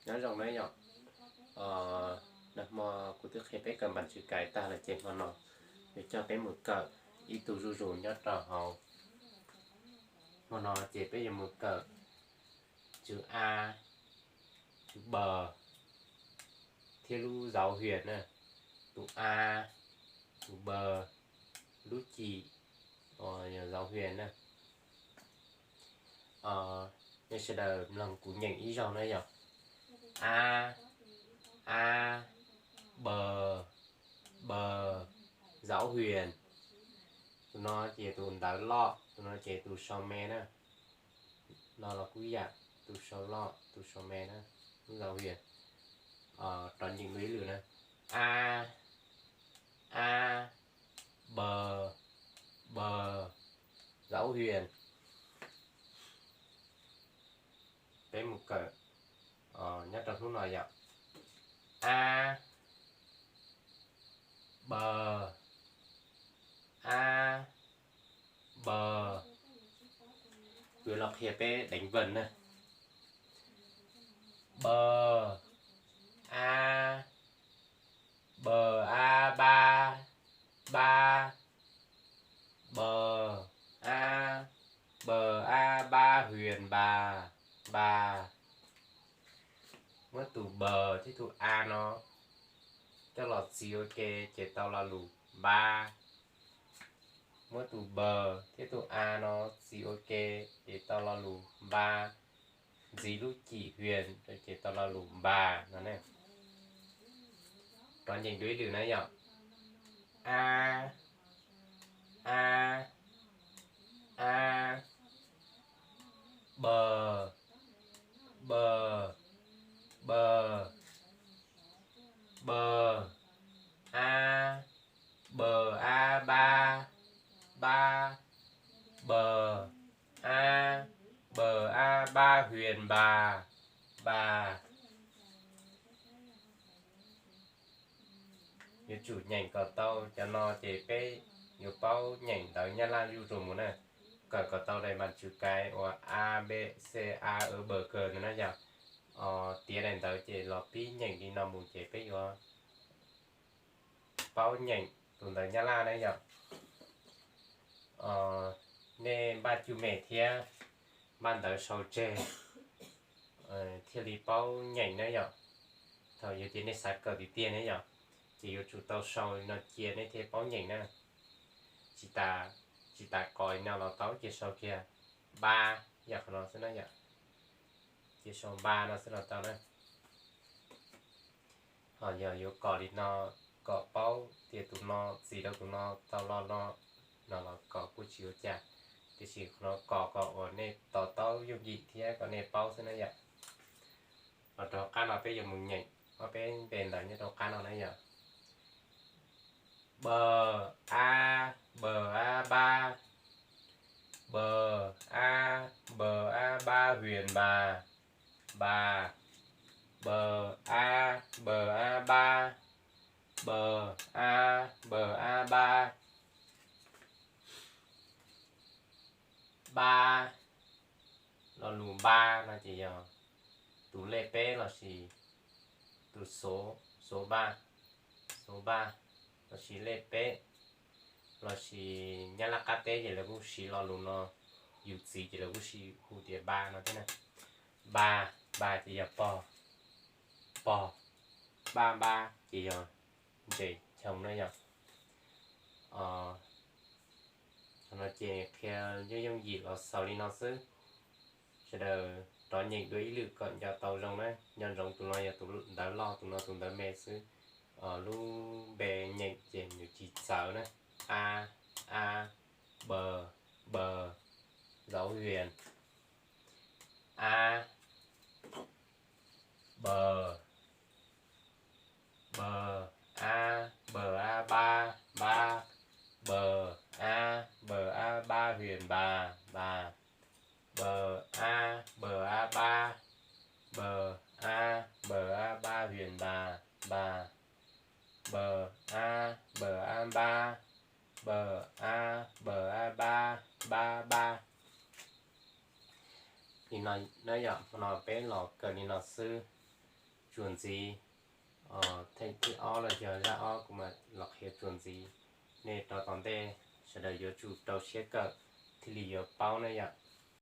Nyob zoo na yom, nag hmo kuv twb qhia peb kawm npas tswv kais tag lawm ces hmo no yuav coj peb mus kawm ib tug zuj zus nyob rau hauv. Hmo no ces peb yuav mus kawm tswv a, tswv b thiab lub dấu huyền na. Tus a, tus b, lub cim, yog dấu huyền na. Nej sawv daws mloog kuv nyeem ib zaug na yom. A, a, b, b, dấu huyền. Tus no ces tus ntawv loj, tus no ces tus sau me na. No los kuj yam, tus sau loj tus sau me na, lub dấu huyền. Rov nyeem dua ib lwm na. A, a, b, b, dấu huyền. Peb mus kawm nyob rau hnub no yom. A, b, a, b. Kuv yuav los qhia peb đánh vần na. B, a, b, a, ba, ba, b, a, b, a, ba, huyền, ba, ba. Muab tus b thiab tus a no coj los txiv ua ke ces tau lo lus ba. Muab tus b thiab tus a no txiv ua ke ces tau lo lus ba. Ntxiv lub cim huyền rau ces tau lo lus npas no ne. Rov nyeem dua ib lwm na yom. A, a, a, b, b, b, b, a, b, a, ba, ba, b, a, b, a, ba, huyền, ba, ba. Yuav tsum nyeem kom tau cov no ces peb yuav paub nyeem ntawv Nyab Laj zuj zus mus na. Kawm kom tau daim npas tswv kais uas a b c a b g ntawd na yom. Tiav daim ntawv ces los pib nyeem li no mus ces peb yuav paub nyeem tus ntawv Nyab Laj na yom. Nej npaj cwj me thiab npaj ntawv sau tseg thiaj li paub nyeem na yom. Thaum yog tias nej xav kawm tiag tiag ne yom, ces yuav tsum tau sau li no cia nej thiaj paub nyeem na. Tsis tas, tsis tas kos li no los tau, cia sau kiag ba, yog qhov no xwb na yom. Cia sau ba no xwb los tau na. Ho yog yuav kos li no, kom paub tias tus no txiv rau tus no tau lo no, no los kos kuj tsis ua cas. Tiam sis qhov no kos kom uas nej to taub yooj yim thiab kom nej paub xwb na yom. Los rau qab no peb yuav mus nyeem ob peb npe ntawv nyob rau qab no na yom. B, a, b, a, ba. B, a, b, a, ba, huyền, ba, ba. B, a, b, a, ba. B, a, b, a, ba. Ba, lo lus ba no ces yog tus lej peb lossis tus số, số ba, số ba, lossis lej peb, lossis Nyab Laj qab teb ces lawv kuj siv lo lus no, yus txiv ces lawv kuj siv hu tias ba no thiab na. Ba, ba ces yog pog, pog, ba, ba ces yog ntses choo na yom. Qhov no ces qhia yooj yooj yim los xaus li no xwb. Sawv daws rov nyeem dua ib lwm kom nco tau zoo na. Nco ntsoov tus no yog tus ntawv loj, tus no tus ntawv me xwb. Lub npe nyeem ces nws tsis txawv na. A, a, b, b, dấu huyền. A, b, b, a, b, a, ba, ba, b, a, b, a, ba, huyền, ba, ba, b, a, b, a, ba, b, a, b, a, ba, huyền, ba, ba, b, a, b, a, ba, b, a, b, a, ba, ba, ba. Li no na yom, no peb los kawm li no xwb. txuas ntxiv. Theej thib ob los yog zaj ob kuv mam los qhia txuas ntxiv. Nej rov tom ntej sawv daws yuav tsum rau siab kawm thiaj li yuav paub na yom.